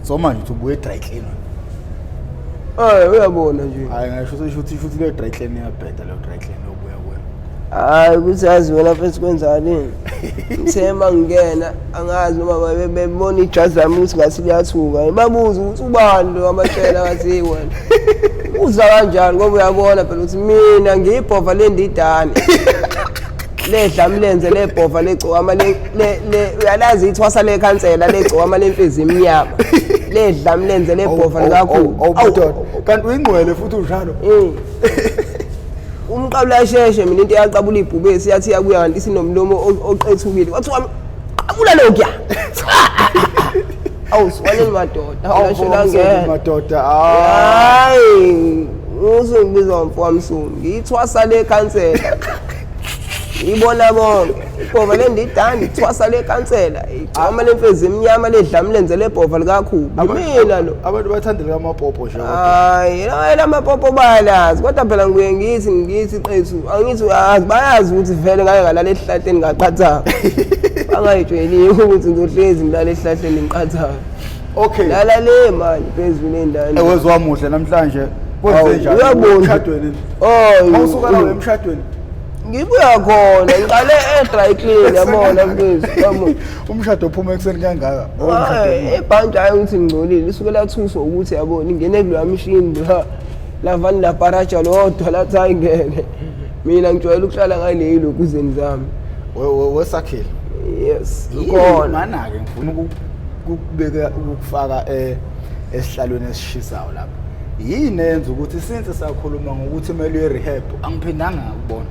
So manje uthi ubuye dry clean. Eh, uyabona nje. Hayi, ngisho sesho ukuthi futhi leyo dry clean iyabheda, leyo dry clean yobuya kuyo. Hayi, ukuthi yazi wena mfethu kwenzani. Ngithe mangingena, angazi noma bebona ijazi lami ukuthi ngathi liyathuka. Babuza ukuthi ubani lo amatshela, ngathi hey wena. Uza kanjani, ngoba uyabona phela ukuthi mina ngiyibhova lendidane. Ledla mlenze lebhova legcokama le uyalazi ithwasa lekhansela legcokama lemfizi emnyama. Ledla mlenze lebhova likakhulu. Awu madoda. Kanti uyingqwele futhi unjalo. Umqabula yasheshe mina into eyaqabula ibhubesi, yathi iyabuya kanti isinomlomo oqethukile. Kwathiwa qabula lokhuya. Awu siwaneni madoda, awusho ngeke. Madoda. Ah. Hayi, usungibiza mfo wamsumi. Ngiyithwasa lekhansela. Ibona bonke. Ibhova lendidani, ithwasa lekhansela. Igcoma lemfezi emnyama ledla mlenze lebhova likakhulu. Mina lo. Abantu bathandela amapopo nje kodwa. Hayi, la mapopo bayalazi, kodwa phela ngibuye ngithi qethu, angithi uyazi, bayazi ukuthi vele ngake ngalala esihlahleni ngaqhatha. Bangayitsheliwe ukuthi ngizohlezi ngilala esihlahleni ngiqhatha. Okay. Lala le manje phezulu endaweni. Ewezwa muhle namhlanje. Kwenze njani? Uyabona. Emshadweni. Oh, Mawusuka la emshadweni. Ngibuya khona, ngiqale e-dry clean, yabona mfethu, yabona. Umshado uphuma ekuseni kangaka. Hayi, ibhantshi hayi ukuthi ngingcolile, lisuke lathuswa ukuthi yabona ingene kuloya mshini la lavani laparaja lodwa lathi hayi ngeke. Mina ngijwayele ukuhlala ngale lokuzeni zami. Wesakhile. Yes, khona. Mana-ke ngifuna ukubeka ukufaka esihlalweni esishisayo lapha. Yini eyenza ukuthi since sakhuluma ngokuthi kumele uye rehab angiphindanga ngakubona?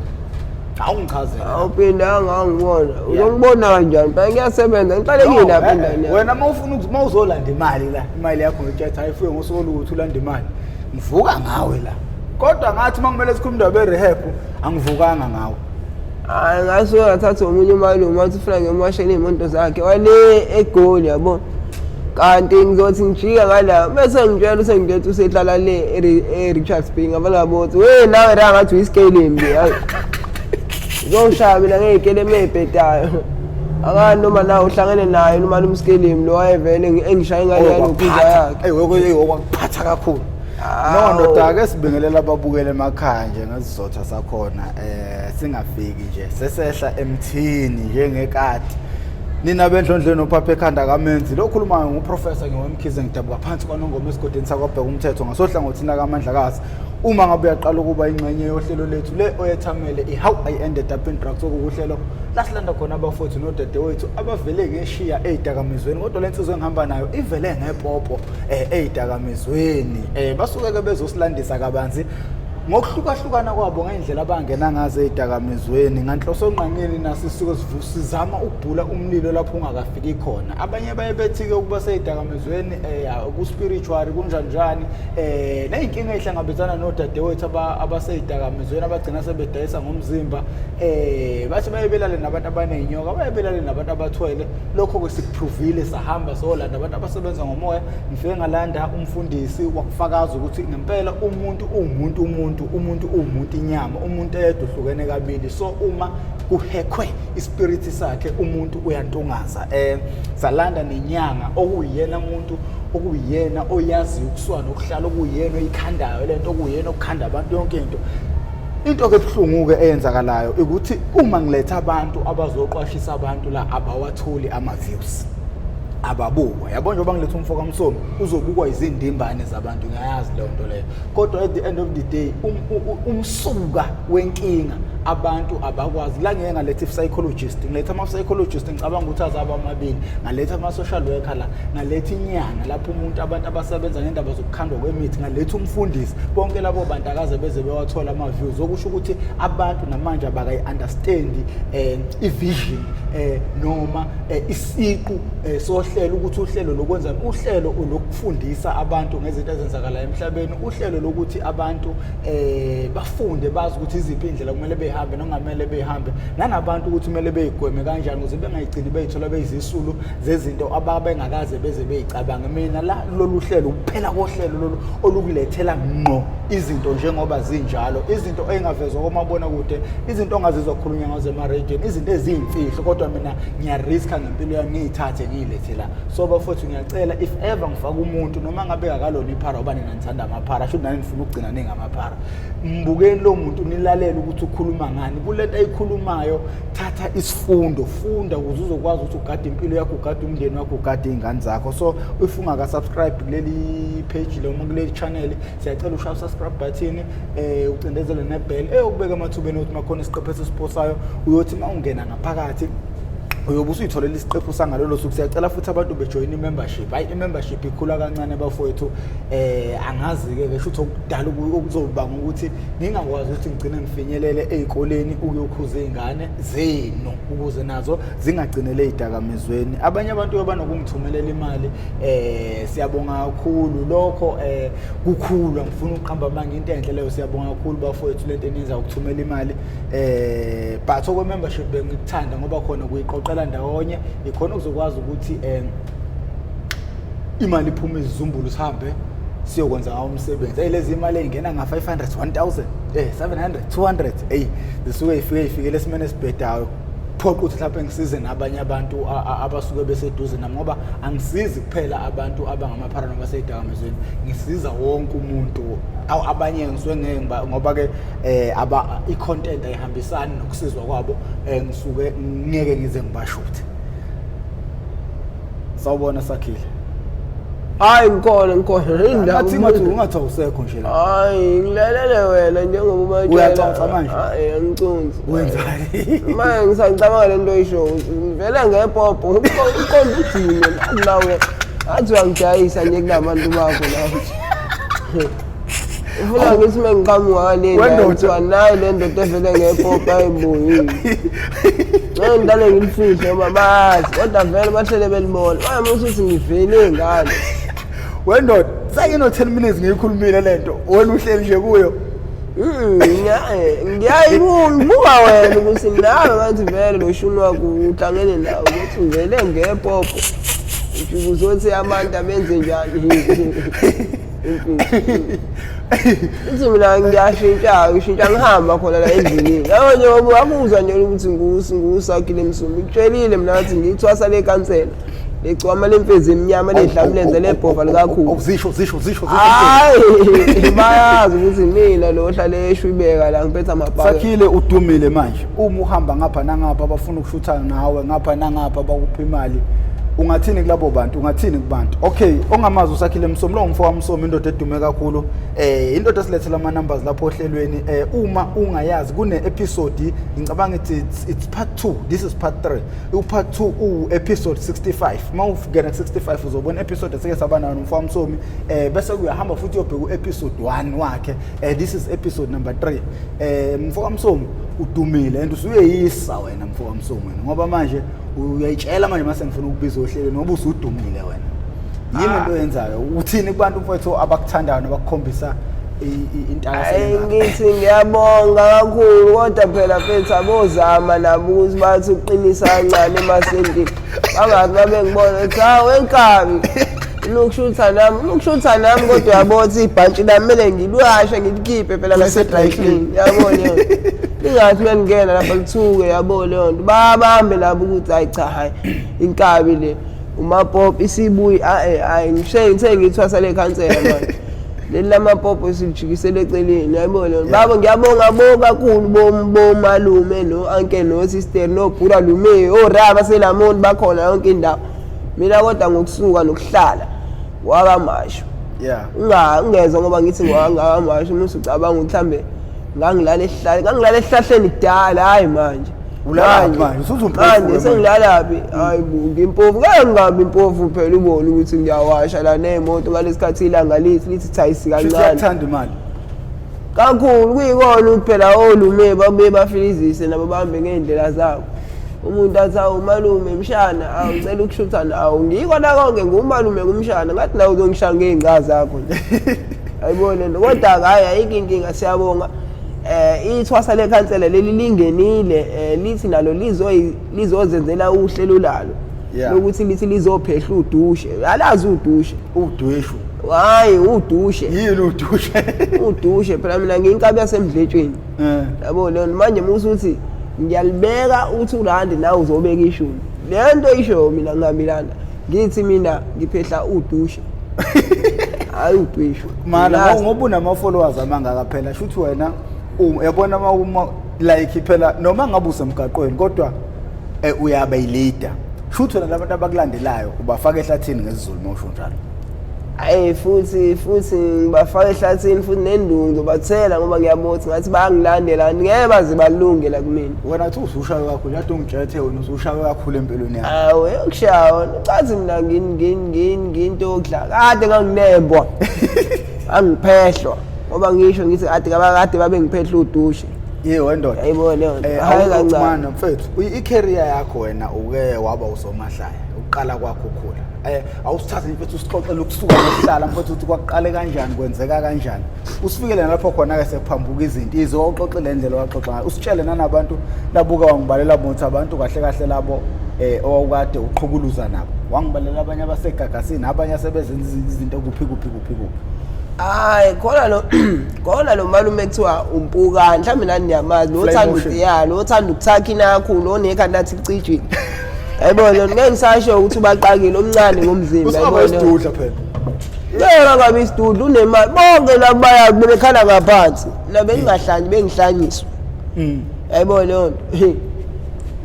Awungichazele. Awuphindanga angibona. Uzongibona kanjani? Phela ngiyasebenza, ngiqale kini lapha endaweni yami. Wena mawufuna mawuzolanda imali la, imali yakho ngitshetha ayifike ngosuku olukuthi ulanda imali. Ngivuka ngawe la. Kodwa ngathi makumele sikhulume indaba ye-rehab angivukanga ngawe. Hayi, ngasuke ngathatha omunye umalume wathi ufuna ngimwashele iy'moto zakhe wale eGoli, yabo. Kanti ngizothi ngijika ngala bese ngitshela usengitshela ukuthi usehlala le e-Richards Bay, ngavele ngabona ukuthi we nawe la ngathi uyisikelemu nje, hayi. Uzoshaya mina ngey'kelemu ey'bhedayo. Akani noma nawe uhlangene naye noma umskelemu lo wayevele engishaye ingane yalokhuza yakhe. Ey wakuphatha kakhulu. No ndoda, ake sibingelela ababukele emakhaya nje ngesizotha sakhona, singafiki nje sesehla emthini njengekati. Nina bendlondleni ophapha ekhanda kamenzi lo khulumayo nguProfessor ngiwemkhize, ngidabuka phansi kwaNongoma esigodini sakwaBheka umthetho ngasohlangothini kaMandlakazi. Uma ngabe uyaqala ukuba ingxenye yohlelo lethu le oyethamele i-How I Ended Up in Drugs, okuwuhlelo lasilanda khona abafowethu nodadewethu abavele ngeshiya ey'dakamizweni, kodwa le nsizwa engihamba nayo ivele ngepopo ey'dakamizweni. Basuke-ke bezosilandisa kabanzi ngokuhlukahlukana kwabo ngey'ndlela abangena ngazo ey'dakamizweni. Nganhloso ngqangeni naso sisuke sizama ukubhula umlilo lapho ungakafiki khona. Abanye baye bethi-ke ukuba sey'dakamizweni ku-spiritual kunjanjani, ney'nkinga ey'hlangabezana nodadewethu abasey'dakamizweni abagcina sebedayisa ngomzimba, bathi baye belale nabantu abaney'nyoka, baye belale nabantu abathwele. Lokho-ke sikuphrovile, sahamba solanda abantu abasebenza ngomoya. Ngifike ngalanda umfundisi wakufakaza ukuthi ngempela umuntu uwumuntu, umuntu uwumuntu, inyama umuntu eyedwa uhlukene kabili. So uma kuhekhwe ispirit sakhe umuntu uyantungaza. Salanda nenyanga okuyena umuntu okuyena oyaziyo ukusuka nokuhlala, okuyena oyikhandayo lento, okuyena okukhanda abantu yonke into. Into ke ebuhlungu ke eyenzakalayo ukuthi uma ngiletha abantu abazoqwashisa abantu la abawatholi ama views, ababukwa. Yabo, njengoba ngiletha umfo kaMsomi uzobukwa izindimbane zabantu, ngiyayazi leyo nto leyo, kodwa at the end of the day umsuka wenkinga abantu abakwazi. La ngeke ngaletha i-psychologist, ngiletha ama-psychologist ngicabanga ukuthi azaba amabili, ngaletha ama-social worker la, ngaletha inyanga lapho umuntu abantu abasebenza ngendaba zokukhandwa kwemithi, ngaletha umfundisi. Bonke labo bantu akaze beze bewathola ama-views, okusho ukuthi abantu namanje abakayi-understandi i-vision noma isiqu sohlelo, ukuthi uhlelo lokwenzani. Uhlelo lokufundisa abantu ngezinto ezenzakalayo emhlabeni, uhlelo lokuthi abantu bafunde bazi ukuthi iziphi indlela kumele behambe. beyihambe nokungamele beyihambe, nanabantu ukuthi kumele beyigweme kanjani ukuze bengayigcini beyithola beyizisulu zezinto ababengakaze beze beyicabange. Mina la lolu hlelo kuphela kohlelo lolu olukulethela ngqo izinto njengoba zinjalo, izinto ey'ngavezwa komabonakude, izinto ongazizwa kukhulunywa ngazo emarediyweni, izinto eziyimfihlo, kodwa mina ngiyariska ngempilo yami ngiyithathe ngiyilethe la. So bafowethu, ngiyacela, if ever ngifaka umuntu noma ngabe kakalona iphara, ngoba nina nithanda amaphara, shuthi nani nifuna ukugcina ningamaphara, mbukeni lo muntu, nilalele ukuthi ukhuluma ngani. Kulento ayikhulumayo thatha isifundo, funda ukuze uzokwazi ukuthi ugade impilo yakho, ugade umndeni wakho, ugade iy'ngane zakho. So if ungaka-subscribe kuleli page noma kuleli channel, siyacela ushaye u-subscribe button, ucindezele nebell eyokubeka emathubeni ukuthi makhona isiqephu esisiphosayo, uyothi uma ungena ngaphakathi uyobe usuyitholela isiqephu sangalolo suku. Siyacela futhi abantu bejoyine i-membership. Hayi, i-membership ikhula kancane bafowethu, angazi-ke ke shuthi okudala okuzobanga ukuthi ngingakwazi ukuthi ngigcine ngifinyelele ey'koleni ukuyokhuza iy'ngane zenu ukuze nazo zingagcinele ey'dakamizweni. Abanye abantu banokungithumelela imali, siyabonga kakhulu lokho, kukhulu, angifuni ukuqamba amanga, into enhle leyo. Siyabonga kakhulu bafowethu lento eniyenza ukuthumela imali, but okwe-membership bengikuthanda ngoba khona kuyiqoqela ndawonye, ikhona ukuzokwazi ukuthi imali iphume izizumbulu, sihambe siyokwenza ngawo umsebenzi. Eyi, lezi imali ey'ngena nga-500, 1000, 700, 200, eyi, zisuke yifike yifikele esimeni esibhedayo, phoqa ukuthi mhlawumbe ngisize nabanye abantu abasuke beseduze nami, ngoba angisizi kuphela abantu abangamaphara noma basey'dakamizweni, ngisiza wonke umuntu. Awu, abanye ngisuke ngeke ngoba-ke aba i-content ayihambisani nokusizwa kwabo, ngisuke ngeke ngize ngibashuthe. Sawubona Sakhile. Hayi, ngikhona, ngikhona. Indaba. Ngathi ungathi awusekho nje la. Hayi, ngilalele wena njengoba ubatshela. Uyaconsa manje? Hayi, angiconsi. Wenzani? Manje ngisacabanga lento oyisho ukuthi ngivele ngepopo, uqonda ujime nawe. Athi uyangijayisa nje kulabantu bakho la. Ufuna ngithi uma ngiqhamuka ngale ndawo Wendoda. kuthiwa nayi le ndoda evele ngepopo, ayibuyi. Ngeke ngidale ngilifihle ngoba bazi, kodwa vele bahlele belibona. Manje usuthi ngivele ngale. Wendoda, sengino 10 minutes ngiyikhulumile lento. Wena uhleli nje kuyo. Ngiyayibuka wena ukuthi nawe ngathi vele lo shuni wakho uhlangene nawo ukuthi uvele ngepopo. Uthi uzothi abantu abenze njani? Uthi mina ngiyashintsha, ngishintsha ngihamba khona la endlini. Yabo nje ngoba wakuzwa nje ukuthi nguSakhile Msomi. Ngikutshelile mina ngathi ngiyithwasa lekansela. Legcwama lemfezi emnyama ledlamlenze lebhova likakhulu. Zisho, zisho, zisho, zisho. Hayi, bayazi ukuthi mina lo ohlale eshwibeka la ngiphethe amabhakede. Sakhile, udumile manje. Uma uhamba ngapha nangapha bafuna ukushuthana nawe, ngapha nangapha bakupha imali. Ungathini kulabo bantu? Ungathini kubantu? Okay, ongamazi uSakhile Msomi, lo ngumfo kaMsomi, indoda edume kakhulu. Indoda esilethela ama numbers lapho ohlelweni. Uma ungayazi kune episode, ngicabanga it's part 2. This is part 3. U part 2 u episode 65. Uma ufika ku 65 uzobona episode esike saba nayo nomfo kaMsomi. Bese kuyahamba futhi uyobheka u episode 1 wakhe. This is episode number 3. Mfo kaMsomi udumile and usuyeyisa wena mfo kaMsomi wena, ngoba manje uyayitshela manje mase ngifuna ukubiza ohlelweni ngoba usudumile wena. Yini into oyenzayo? Uthini kubantu mfowethu abakuthandayo nabakukhombisa Hayi, intakazelelo? Ngithi ngiyabonga kakhulu, kodwa phela mfethu abozama nabo ukuthi bathi uqinisa kancane emasentini. Bangathi babe ngibona ukuthi hawu enkabi unokushutha nami, kodwa uyabona ukuthi ibhantshi lami kumele ngilwashe ngilikhiphe phela ngase-dry clean, yabo leyo nto. Lingathi uma ngingena lapha lithuke, yabo leyo nto. Babambe labo ukuthi hayi cha, hayi, inkabi le umapopo isibuyi, ayi hayi, ngishe ngithe ngithwasa lekhansela manje. Leli lamapopo silijikisele eceleni, yayibona leyo nto. Babo, ngiyabonga bo kakhulu bomalume no-uncle no-sister nobhura lume oraba selamoni bakhona yonke indawo. Mina kodwa ngokusuka nokuhlala wakaMashu. Ungezwa ngoba ngithi ngwakaMashu uma usucabanga ukuthi mhlambe ngangilala esihlahla, ngangilala esihlahleni kudala, hhayi manje. Ulalaphi manje? Usuzumpofu Manje ke manje. Sengilalaphi? Hayi bo, ngimpofu. Ngeke ngingabi impofu phela, ubone ukuthi ngiyawasha la ney'moto ngalesi khathi ilanga lithi thayisi Shuthi kancane. uyakuthanda imali. Kakhulu, kuyikona ukuthi phela olume babuye bafilizise nabo bahambe ngey'ndlela zabo. Umuntu athi awu malume mshana, awu ngicela ukushutha nawo. Ngikona konke ngumalume kumshana, ngathi nawe uzongishaya ngey'ngca zakho nje. Ayibona lento. Kodwa hhayi, ayikho inkinga, siyabonga. Ithwasa lekhansela leli lingenile, lithi nalo lizozenzela uhlelo lalo lokuthi lithi lizophehla udushe. Alazi udushe. Udweshu. Hayi, udushe. Yini udushe? Udushe phela, mina ngiyinkabi yasemdletsheni. Yabo leyo manje musuthi ngiyalibeka uthi urandi, nawe uzobeka ishumi. Le nto isho mina ngihambelana, ngithi mina ngiphehla udushe, hayi udweshu. Mana, ngoba unama-followers amangaka phela, shuthi wena uyabona uma like phela noma ngabe usemgaqweni kodwa uyaba yi-leader, shuthi wena labantu abakulandelayo ubafaka ehlathini ngesiZulu mawusho njalo. Hayi, futhi ngibafaka ehlathini, futhi nendungu ngizobathela ngoba ngiyabona ukuthi ngathi bayangilandela, ngeke baze balunge la kumina. Wena thi usushawe kakhulu, kade ungitshethe wena usushawe kakhulu empilweni yakho. Hawu, yokushawa cathi mina nginto yokudla, kade nganginembwa, angiphehlwa ngoba ngisho ngithi kade kade babe ngiphehla udushe. Ye wendoda. Yayibona leyo nto. Hhayi kancane. Mana mfethu, i-career yakho wena uke waba usomahlaya uqala kwakho ukhula. Awusithathe mfethu usixoxele ukusuka nokuhlala mfethu, ukuthi kwakuqale kanjani, kwenzeka kanjani, usifikele nalapho khona-ke sekuphambuka izinto izwe, wawuxoxele indlela owaxoxa ngayo, usitshele nanabantu labuka wangibalela mothi abantu kahle kahle labo owawukade uqhukuluza nabo, wangibalela abanye abasegagasini, abanye asebezenza izinto kuphi kuphi kuphi kuphi. Hayi, khona lo malume kuthiwa uMpukane, mhlawumbe nani niyamazi lo. Fly Othanda motion. Ya, lo othanda ukuthakhina kakhulu, onekhanda athi cijile, yayibona, ngeke ngisasho ukuthi ubaqakile, omncane ngomzimba. Usaba Yayibona. isidudla phela. Ngeke ngabe isidudla, unemali, bonke labo baya bebekhala ngaphansi, mina bengingahlanyi, bengihlanyiswa. Yayibona leyo nto.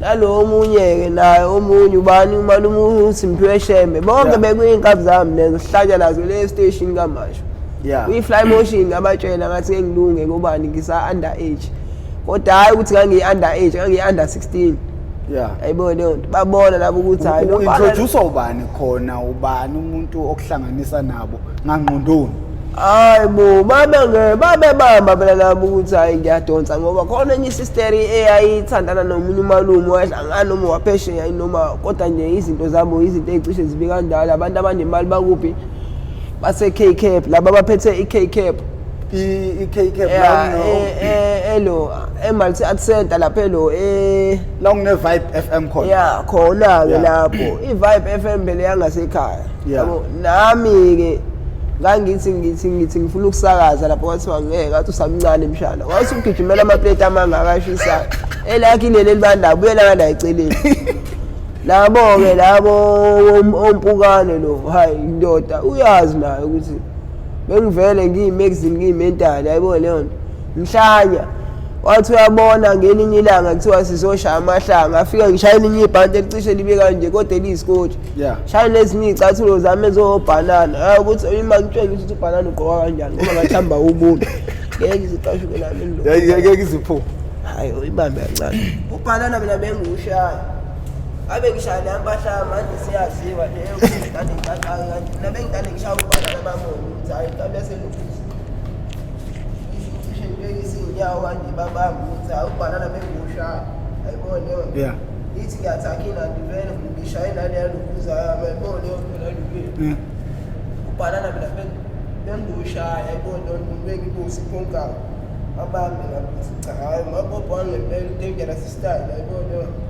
Nalo omunye-ke naye, omunye ubani, umalume uSimphiwe Shembe, bonke bekuyiy'nkabi zami lezo, sihlanya nazo le station kaMashu. Kwi-Fly Motion ngabatshela ngathi ngeke ngilunge ngobani, ngisa-under age, kodwa hhayi ukuthi ngangiyi-under age, ngangiyi-under 16. Yayibona leyo nto, babona labo ukuthi hhayi, lo mfana. U-introduce ubani khona, ubani umuntu okuhlanganisa nabo ngangqondoni? Hayi bo, babebamba phela labo ukuthi hhayi, ngiyadonsa, ngoba khona enye isisteri eyayithandana nomunye umalume wayehlangana noma waphesheya noma, kodwa nje izinto zabo, izinto ey'cishe zibe kanjalo, abantu abanemali bakuphi, base-K Cap, laba abaphethe i-K Cap. I-K Cap? Yeah, elo e-Multi Art Center lapha elo La kune-Vibe FM khona. Ya, khona-ke lapho i-Vibe FM phela yangasekhaya. Yabo, nami-ke ngangithi ngithi ngifuna ukusakaza lapho, kwathiwa ngeke, ngathi usamncane mshana, wathi ugijimela amapleti amangaka ashisayo, elakhe ileli elibandayo, buyela kala eceleni. Labo-ke labo ompukane lo, hayi ndoda, uyazi naye ukuthi bengivele ngiyi-magazine, ngiyi-mental, yayibona leyo nto. Mhlanya wathi uyabona ngelinye ilanga kuthiwa sizoshaya amahlanga, afika ngishaya elinye ibhanti elicishe libe kanje kodwa eliyisikotshi, shaya nezinye iy'cathulo zami ezobhanana. Hayi, ukuthi ima ngitshenge ukuthi ubhanana ugqoka kanjani, ngoba ngathamba ubuntu, ngeke iziqashuke nami ngilokhu. Ngeke iziphu. Hayi, uyibambe kancane ubhanana, mina bengiwushaya, abe ngishaya leya mpahla manje siyaziwa leyo, ngidane ngicaqaka kanje, mina bengidane ngishaya ubhanana, bamona ukuthi hayi, inkabi yaselokhuzi cishe ngibekise iy'nyawo kanje, babambe ukuthi hayi, ubhanana bengiwushaya, ayibona leyo nto. Ithi ngiyathakhina ngivele ngishaye naleya lokhuza yami, ayibona leyo nto nalukile. Ubhanana mina bengiwushaya, ayibona leyo nto, bengibusa iphonkayo, babambe lapho ukuthi cha, hhayi, mabobho wangempela u-dangerous style, ayibona leyo nto.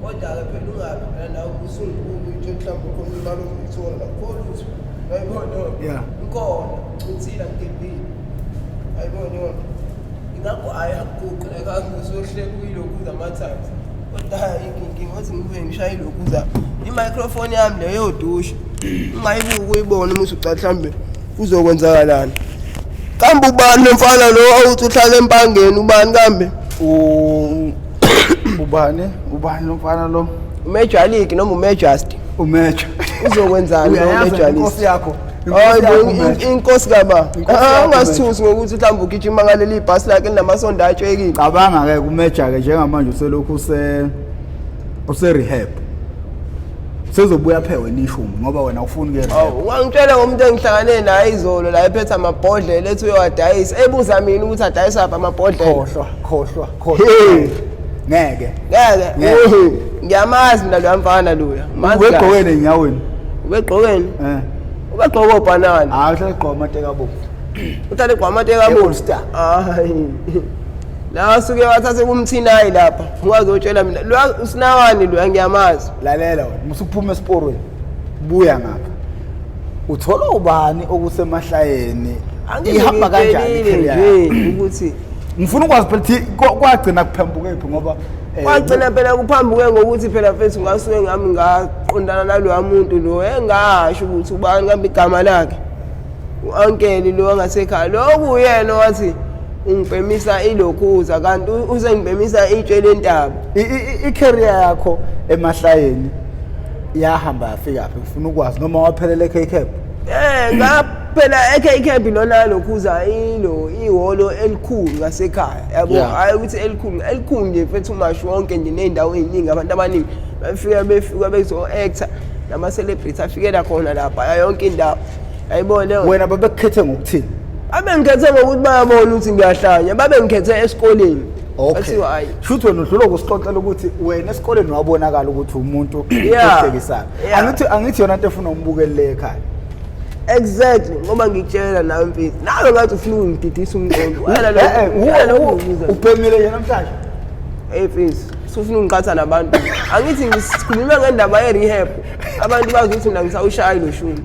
Kodwa-ke phela ungabi phela nawe usungibuka uyitshe mhlawumbe ukhona imali ozuyithola kakhulu ukuthi, ayibona leyo nto. Ikhona ngithila ngigebhile, ayibona leyo nto, ingakho hhayi akuguqe like kuyilokhuza ama-times, kodwa hhayi inkinga ngothi ngibuye ngishaye ilokhuza i-microphone yami leyo yodusha, ungayibuki uyibone uma usuca mhlawumbe kuzokwenzakalani. Kambe ubani lo mfana lo awuthi uhlala eMpangeni, ubani kambe? Ubani lo mfana lo? UMajor League noma uMajust? Umeja. Uzokwenzani lo Uyayazi Major inkosi League? yakho. Hayi Inkosi bo, yakho uMeja. Inkosi kaba. Inkosi yakho. Ungasithusi ngokuthi mhlawumbe ugijima ngaleli bhasi lakhe linamasondo atshekile. Cabanga-ke kumeja-ke njengamanje uselokhu use-rehab, sezobuya phe wena ishumi ngoba wena ufuni ukuya rehab. Awu, ungangitshela ngomuntu engihlangane naye izolo la ephethe amabhodlela, ethi uyowadayisa, ebuza mina ukuthi adayisa phi amabhodlela. Khohlwa, khohlwa, khohlwa. Hey. Ngeke. Ngeke. Ngeke. Ngiyamazi mina loya mfana loya. Mazi kahle. Ubegqokene enyaweni? Ubegqokeni? Eh. Ubegqoke obhanana. Hayi, uhlale egqoka amateki abomvu. Uhlale egqoka amateki abomvu. All Star. Hayi. La suke wathathe kumthinayi lapha, ungazotshela mina lo usinawani lo, ngiyamazi. Lalela wena, musukuphuma esiporweni buya ngapha, uthola ubani okusemahlayeni? Ihamba kanjani i-career nje ukuthi ngifuna ukwazi phela ukuthi kwagcina kuphambuke phi, ngoba kwagcina phela kuphambuke ngokuthi phela mfethu ngasuke ngami ngaqondana naloya muntu lo engasho ukuthi ubani kambe igama lakhe, u-ankeli lo wangasekhaya, lo kuyena wathi ungibhemisa ilokhuza kanti usengibhemisa itshe lentaba. I-career yakho emahlayeni yahamba yafika phi? Ngifuna ukwazi noma waphelela e-K-Cap. Ngaphela e-K-Cap lona lokhuza ilo ihholo elikhulu ngasekhaya, yabo. Hayi ukuthi elikhulu elikhulu nje mfethu, umashu wonke nje ney'ndawo ey'ningi, abantu abaningi bafika befika bezo-actor nama-celebrity afikela khona lapha yonke indawo, ayibone. Wena babekukhethe ngokuthini? Babengikhethe ngokuthi bayabona ukuthi ngiyahlanya, babengikhethe esikoleni. Okay, Bathiwa, hhayi. Shuthi wena udlula ukusixoxela ukuthi wena esikoleni wabonakala ukuthi umuntu ohlekisayo. Angithi yona into efuna umbukeli le ekhaya. Exactly, ngoba ngikutshela nawe mfethu, nawe ngathi ufuna ukungididisa umqondo wena lo. Wena lo ungibuza. Ubhemile nje namhlanje? Hey mfethu, usufuna ungiqhatha nabantu. Angithi ngisikhuluma ngendaba ye-rehab, abantu bazi ukuthi mina ngisawushayi lo shumi.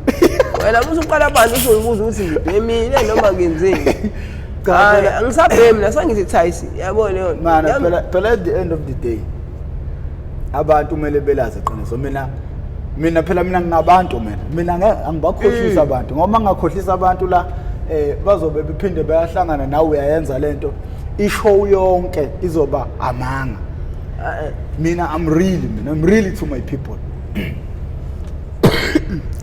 Wena musuqala phansi usungibuza ukuthi ngibhemile noma ngenzeni. Cha, Hayi, phela- angisabhemi mina, sangithi thayisi, yabo leyo nto. Mana phela at the end of the day abantu kumele belazi iqiniso. Mina phela mina ngingabantu, mina ngeke angibakhohlisa abantu, ngoba ngingakhohlisa abantu la bazobe bephinde bayahlangana nawe, uyayenza lento, ishow yonke izoba amanga. Mina I'm really, mina I'm really to my people.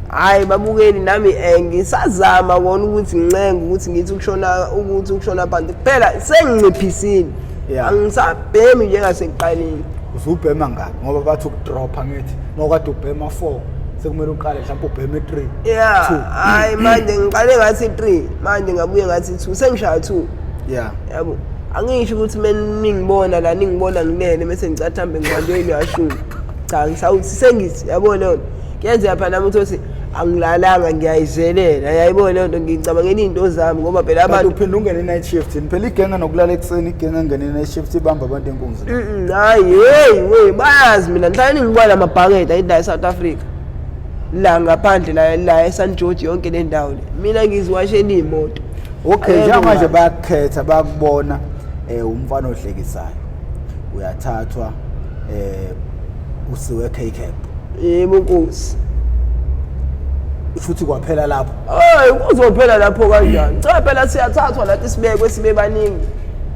Hayi babukeli, nami ngisazama kona ukuthi ngincenge ukuthi ngithi ukushona phansi, kuphela senginciphisile. Angisabhemi njengasekuqaleni. Usubhema ngaki? Ngoba bathi ukudropha, ngithi mawukade ubhema 4 sekumele uqale mhlawumbe ubheme 3. 2. Hayi manje ngiqale ngathi 3, manje ngabuye ngathi 2, sengishaya 2. Yabo, angisho ukuthi ningibona la, ningibona ngilele bese ngicatha mbe ngibanjwe ilwashumi. Cha, ngisawuthi sengithi yabo leyo nto kuyenzeka phela nami uthi angilalanga, ngiyayizelela, yayibona leyo nto, ngicabangela iy'nto zami ngoba phela Kanti abantu uphinde ungene i-night shift yini? Phela igenge nokulala ekuseni, igenge engene i-night shift ibamba abantu enkunzi. Hayi hey wey, bayazi mina ngihlale ningibona amabhakede ayi la e-South Africa la ngaphandle la e-San George, yonke le ndawo le mina ngiziwashela iy'moto. Okay, Akekho njengamanje ngazi. bayakukhetha, bayakubona umfana ohlekisayo, uyathathwa usiwe K-Cap. Yebo nkosi. Futhi kwaphela lapho? Hayi, kuzophela lapho kanjani? Cha phela siyathathwa nathi sibekwe sibe baningi,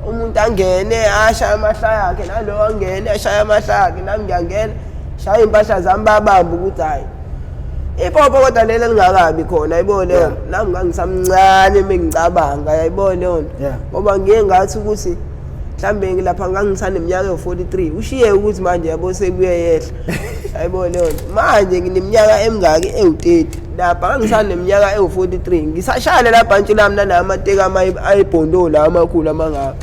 umuntu angene ashaya amahlaya akhe, nalo angene ashaya amahlaya akhe, nami ngiyangena shaya iy'mpahla zami, babambe ukuthi hhayi ipopo kodwa leli elingakabi khona, yayibona leyo nto. Nami ngangisamncane mengicabanga, yayibona leyo nto. Ngoba ngiye ngathi ukuthi mhlambe lapha ngangisaneminyaka ewu-43, ushiye ukuthi manje yabo sekuye yehla, yayibona leyo nto. Manje ngineminyaka emingaki? Ewu-30. Lapha ngangisaneminyaka ewu-43, ngisashaya lela bhantshi lami nalawa amateki ayibhondo la amakhulu amangaka.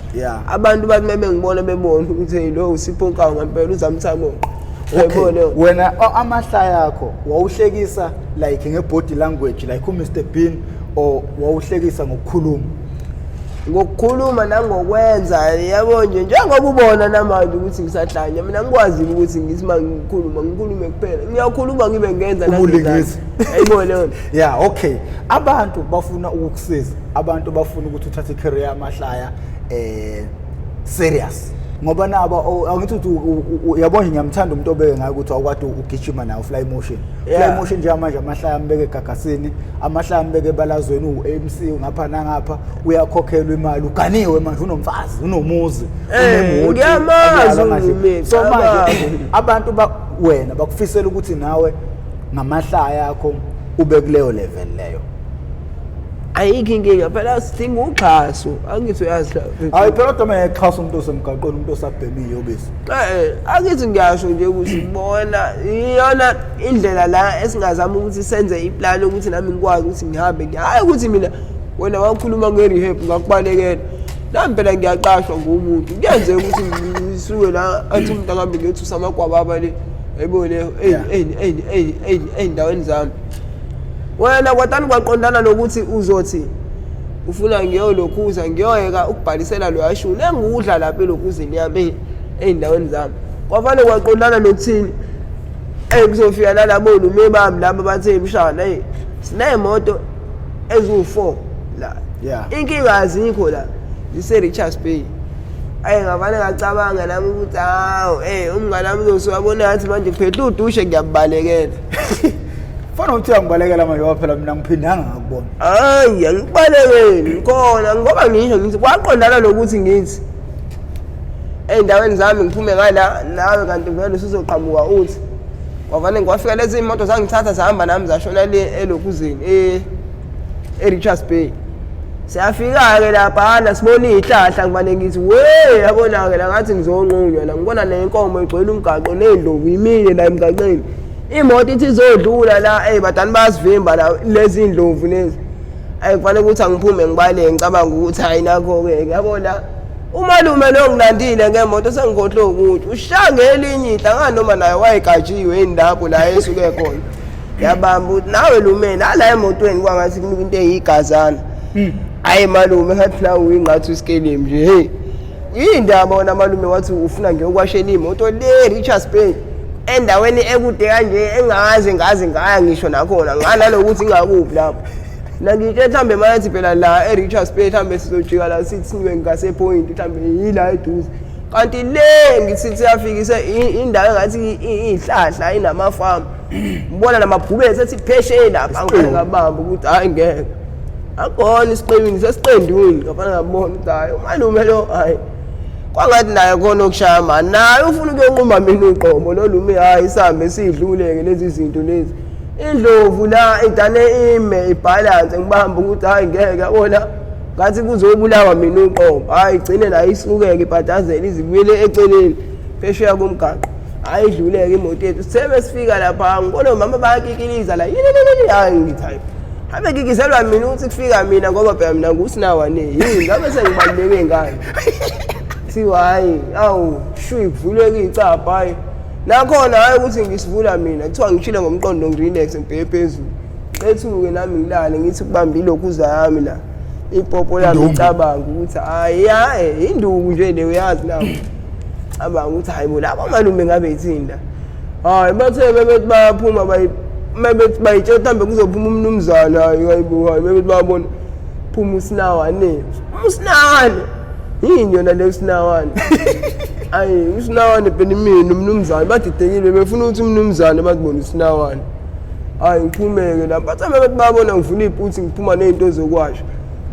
Abantu bathi uma bengibona bebona ukuthi hey, lo uSipho Nkawu ngempela, uzamthamo. Okay. Yayibona leyo nto. Wena amahlaya akho wawuhlekisa like nge-body language like u-Mr Bean, or wawuhlekisa ngokukhuluma? Ngokukhuluma nangokwenza, yabo nje njengoba ubona namanje ukuthi ngisahlanya mina, ngikwazi ukuthi ngithi uma ngikhuluma ngikhulume kuphela, ngiyakhuluma ngibe ngenza Ubulingisi. Yayibona leyo nto. Yeah, okay, abantu bafuna ukukusiza, abantu bafuna ukuthi uthathe i-career yamahlaya serious, ngoba nabo angithi uthi uyabona nje, ngiyamthanda umuntu obeke ngayo ukuthi awukade ugijima nawo Fly Motion. Fly Motion njengamanje amahlaya ambeke egagasini, amahlaya ambeke ebalazweni, uwu-MC ngapha nangapha, uyakhokhelwa imali, uganiwe manje, unomfazi, unomuzi, unemoto, Ngiyamazi akuyalwa manje. uMumeli, So manje abazi. abantu wena bakufisela ukuthi nawe ngamahlaya akho ube kuleyo level leyo. Ayikho inkinga phela, sidinga uxhaso, angithi uyazi la. Hayi phela, kodwa uma exhasa umuntu osemgaqweni, umuntu osabhema iyobisi. Angithi ngiyasho nje ukuthi bona iyona indlela la esingazama ukuthi senze iplan ukuthi nami ngikwazi ukuthi ngihambe, hhayi ukuthi mina wena wakhuluma nge-rehab ngakubalekela. Nami phela ngiyaqashwa ngumuntu, kuyenzeka ukuthi ngisuke la athi umuntu angahambe ngiyothusa amagwababa le, yayibona leyo ey'ndaweni zami. Wena kwatani kwaqondana nokuthi uzothi Ufuna ngiyolokhuza ngiyoyeka ukubhalisela loya shuni engiwudla lapha elokhuzeni yami ey'ndaweni zami. Kwafane kwaqondana nokuthini? Eyi kuzofika nalabo lume bami laba bathe mshana eyi siney'moto eziwu-4 la. Inkinga azikho la zise-Richards Bay. Ayi ngavane ngacabanga nami ukuthi hawu umngane wami uzosuka abone ngathi manje ngiphethe udushe ngiyakubalekela. Fana uthi uyangibalekela manje ngoba phela mina ngiphindanga ngakubona. Hayi angikubalekeli khona ngoba ngisho ngithi kwaqondana nokuthi ngithi ey'ndaweni zami ngiphume ngala nawe kanti vele usuzoqhamuka uthi kwavane kwafika lezi imoto zangithatha zahamba nami zashona le elokhuzeni e-Richards Bay. Siyafika-ke laphana sibona iy'hlahla ngibane ngithi we yabona-ke la ngathi ngizonqunywa la ngibona nenkomo igcwele umgaqo ney'ndlovu imile la emgaqeni. Imoto ithi izodlula la eyi badani bayasivimba la lezi ndlovu lezi. Ayi kufanele ukuthi angiphume ngibaleke ngicabanga ukuthi hayi nakho-ke yabona umalume lo ngilandile ngemoto sengikhohlwe ukuthi ushaya ngelinye ihla noma naye wayegatshiwe yini lapho la esuke khona. Yabamba ukuthi nawe lume nala emotweni kwangathi kunuka into eyigazana. Hayi malume ngathi nawe uyingqathu isikelemu nje hey. Yindaba wona malume wathi ufuna ngiyokwashela imoto le Richards Bay endaweni ekude kanje engaze ngaze ngaya ngisho nakhona nganalokuthi ingakuphi lapho. Mina ngitshe mhlambe mayethi phela la e-Richards Bay mhlambe sizojika la sithi sinywe ngase-point mhlambe yila eduze. Kanti le ngithi siyafikisa indawo engathi iy'hlahla inamafamu. Ngibona namabhubesi ethi phesheya lapha angifane ngabamba ukuthi hhayi ngeke. Akhona isiqewini sesiqenduni ngafana ngabona ukuthi hhayi umalume lo hhayi. Kwangathi naye khona okushaya mani naye ufuna ukuyonquma mina uqobo lo lume hhayi sihambe sidlule-ke lezi zinto lezi. Indlovu la idane ime ibhalanse ngibamba ukuthi hhayi ngeke yabona ngathi kuzobulawa mina uqobo hhayi igcine nayo isukeke ibhadazele izibuyele eceleni phesheya komgaqo. Hhayi idluleke imoto yethu sithe besifika lapha ngibona omama bayakikiliza la yini hhayi ngithi hhayi habe kikizelwa mina ukuthi kufika mina ngoba phela mina ngusinawane yini ngabe sengibaluleke ngani. Kuthiwa hhayi awu shwi kuvuleke icabha hhayi. Nakhona hhayi ukuthi ngisivula mina kuthiwa ngishile ngomqondo ngirelax ngibheke phezulu. Qethuke nami ngilale ngithi kubamba ilokhuza yami la. Ipopo lami ngicabanga ukuthi hhayi hhayi induku nje le uyazi nawe. Cabanga ukuthi hhayi bo laba malume ngabe yithini la. Hhayi bathe bebethi bayaphuma bebethi bayitshela mhlawumbe kuzophuma umnumzane hhayi hayi bo hhayi bebethi bayabona phuma usinawane. Usinawane. Yini yona leyo usinawane? Ayi usinawane phela imina umnumzane badidekile befuna ukuthi umnumzane bazibone usinawane. Hayi ngiphumeke lapha bathe bebethi bayabona ngivula ibhuthi ngiphuma ney'nto zokwasha.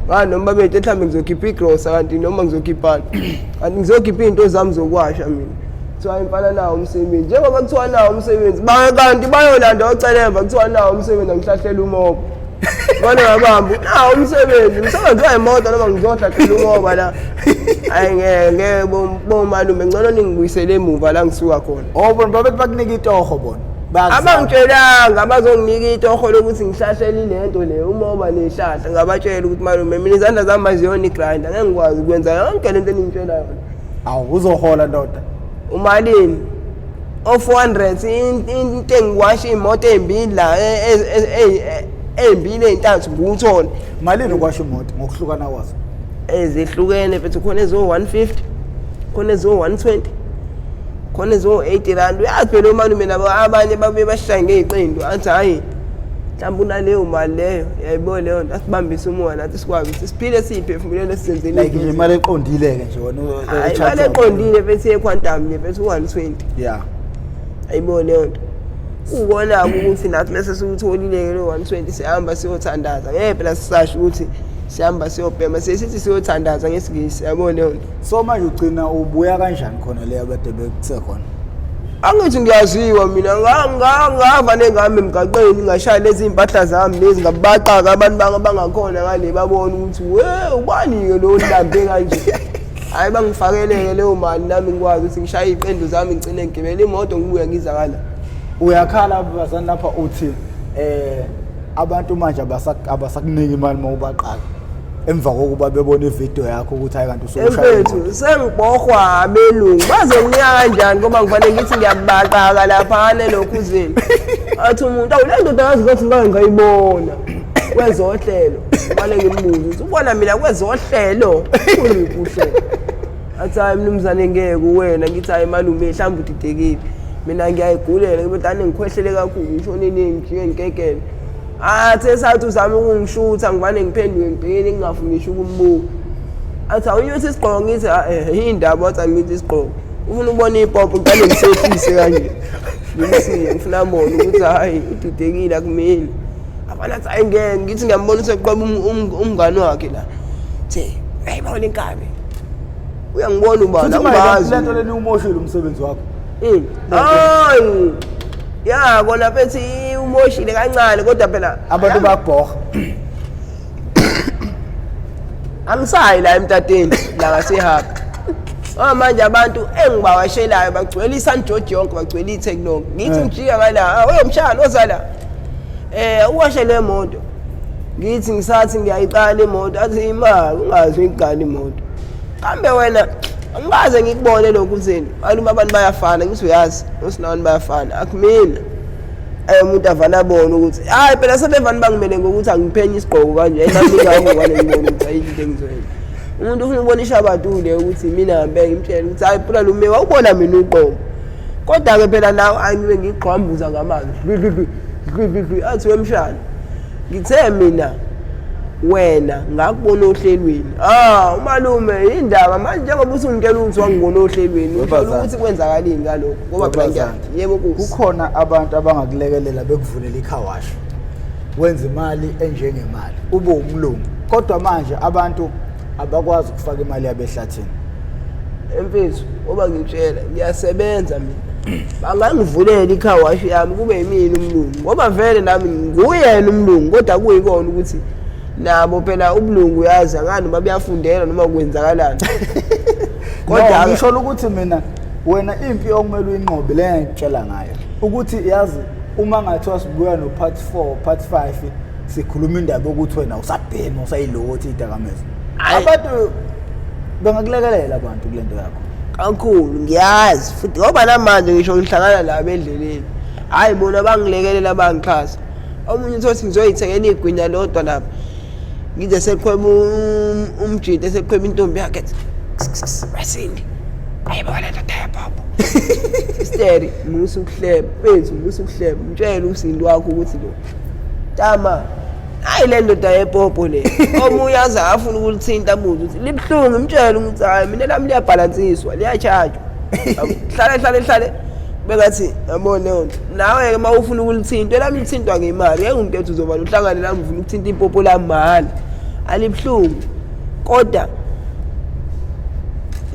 Ngani noma bethi mhlawumbe ngizokhipha igrosa kanti noma ngizokhiphani. Kanti ngizokhipha iy'nto zami zokwasha mina. Kuthiwa imfana nawo umsebenzi. Njengoba kuthiwa nawo umsebenzi kanti bayolanda ocelemba kuthiwa nawo umsebenzi angihlahlela umoba. Bana ngabamba nawo umsebenzi umsebenzi wayimoto noma ngizohlahlela umoba la. Hayi ngeke ngeke bomalume ngcono ningibuyisele emuva la ngisuka khona. Oh bona babethi bakunika itoho bona. Abangitshelanga abazonginika itoho lokuthi ngihlahlele lento le umoba nehlahla ngabatshela ukuthi malume mina izandla zami aziyona igrinder ngeke ngikwazi ukwenza yonke lento eningitshela yona. Awu uzohola ndoda. Umalini? O 400 into engiwasha imoto ezimbili la ezimbili ezintathu ngiwuthole. Malini ukwasha imoto ngokuhlukana kwazo? Ezihlukene mfethu khona ezo 150 khona ezo 120 khona ezo 80 rand. Uyazi phela omalume nabo abanye babuye bashaye ngey'qindu athi hhayi mhlawumbe unaleyo mali leyo yayibona leyo nto asibambise umoya nathi sikwazi ukuthi siphile siyiphefumulele sizenzele like nje imali eqondile-ke nje wena hayi imali eqondile mfethu ye-quantum nje mfethu u-120 yeah ayibo leyo nto ubona-ke ukuthi nathi mese siwutholile-ke lo 120 sihamba siyothandaza ngeke phela sisasho ukuthi sihamba siyobhema sesithi siyothandaza ngesingisi yabo leyo nto. So manje ugcina ubuya kanjani khona le abade bekusekhona? Angithi ngiyaziwa mina ngavane ngami emgaqweni ngashaya lezi iy'mpahla zami lezi ngabaqaka abantu bangakhona ngale babona ukuthi we ubani-ke lo lambe kanje. Hhayi bangifakeleke leyo mali nami ngikwazi ukuthi ngishaye iy'qendu zami ngigcine ngigibele imoto ngibuye ngiza ngala. Uyakhala bazani lapha uthi abantu manje abasakunika imali uma ubaqaka emva kokuba bebona ividiyo yakho ukuthi hayi kanti usushaya Mfethu sengibohwa abelungu bazonginika kanjani ngoba ngifanele ngithi ngiyabaqaka laphana elokhuzeni. Athi umuntu awu le ndoda yazi ngathi ngake ngayibona kwezohlelo. Ngibale ngimbuze ukuthi ubona mina kwezohlelo kuliphi uhlelo. Athi hayi mnumzane ngeke uwena. Ngithi hayi malume mhlawumbe udidekile. Mina ngiyayigulela ngibe dane ngikhwehlele kakhulu ngishone nini ngijike ngikekele. Athi esathi uzama ukungishutha ngivane ngiphenduke ngibhekele ngingafuni ngisho ukumbuka. Athi awunyuthi isigqoko. Ngithi indaba. Wathi anginyuthi isigqoko. Ufuna ukubona ipopo ngiqale ngisehlise kanje. Ngimsiye ngifuna abone ukuthi hayi udidekile akumina. Abana athi hayi ngeke. Ngithi ngiyambona useqweba umngani wakhe la. Thi uyayibona inkabi. Uyangibona ubani? Futhi manje lento leni umoshile umsebenzi wakho. Hayi. Ya kona phethi umoshile kancane kodwa phela abantu bayabhoha. Angisayi la emtateni la ngasehaba. Manje abantu engibawashelayo bagcwele iSan George yonke, bagcwele iTheku lonke. Ngithi ngijika ngala, we mshana ozala. Uwashe le moto. Ngithi ngisathi ngiyayiqala imoto, athi imali ungazi uyiqala imoto. Kambe wena angikaze ngikubone lokhu uthini. Malume abantu bayafana, ngithi uyazi, usinawani bayafana. Akumina. Umuntu avana abone ukuthi hayi phela sebevane bangimele ngokuthi angiphenye isigqoko kanje. Nami ngane ngibone ukuthi ayikho into engizoyenza. Umuntu ufuna ukubona ishabadule ukuthi mina ngempela ngimtshela ukuthi hayi phela lume wawubona mina uqobo. Kodwa ke phela nawe angibe ngigqwambuza ngamanzi. Athi wemshana ngithe mina wena ngakubona ohlelweni. Umalume indaba manje njengoba usungitshela ukuthi wangibona ohlelweni ukuthi kwenzakalini ngalokho ngoba phela yebo kukhona abantu abangakulekelela bekuvulela icar wash. Wenza imali enjengemali ube umlungu. Kodwa manje abantu abakwazi ukufaka imali yabo ehlathini. Emfethu ngoba ngitshela ngiyasebenza mina. Bangangivulela icar wash yami kube yimina umlungu ngoba vele nami nguyena umlungu kodwa kuyikona ukuthi nabo phela ubulungu uyazi angani noma buyafundela noma kwenzakalani. Kodwa ngisho ukuthi mina wena impi okumele uyinqobe le ngitshela ngayo ukuthi yazi uma ngathiwa sibuya no part 4 part 5 sikhuluma indaba yokuthi wena usabhema usayilothi idakamizwa. Abantu bengakulekelela abantu kulento yakho kakhulu ngiyazi futhi ngoba namanje ngisho ngihlangana nabo endleleni. Hayi bona bangilekelela bangixhasa. Omunye uthothi ngizoyithengela igwinya lodwa lapha. Ngize seqhweba umjito eseqhweba intombi yakhe. Basindi. Ayibona ndoda yapopo. Sister musu ukuhleba, mfethu musu ukuhleba. Mtshele usindi wakho ukuthi lo. Tama hayi le ndoda yepopo le. Omunye aze afuna ukulithinta abuze ukuthi libuhlungu, mtshele ukuthi hayi mina lami liyabhalansiswa, liyachajwa. Hlale hlale hlale bengathi yabona leyo nto. Nawe ke uma ufuna ukulithinta, elami lithintwa ngemali. Ngeke ngimthethe uzoba uhlangane nami ufuna ukuthinta ipopo lami mahhala. Alibuhlungu kodwa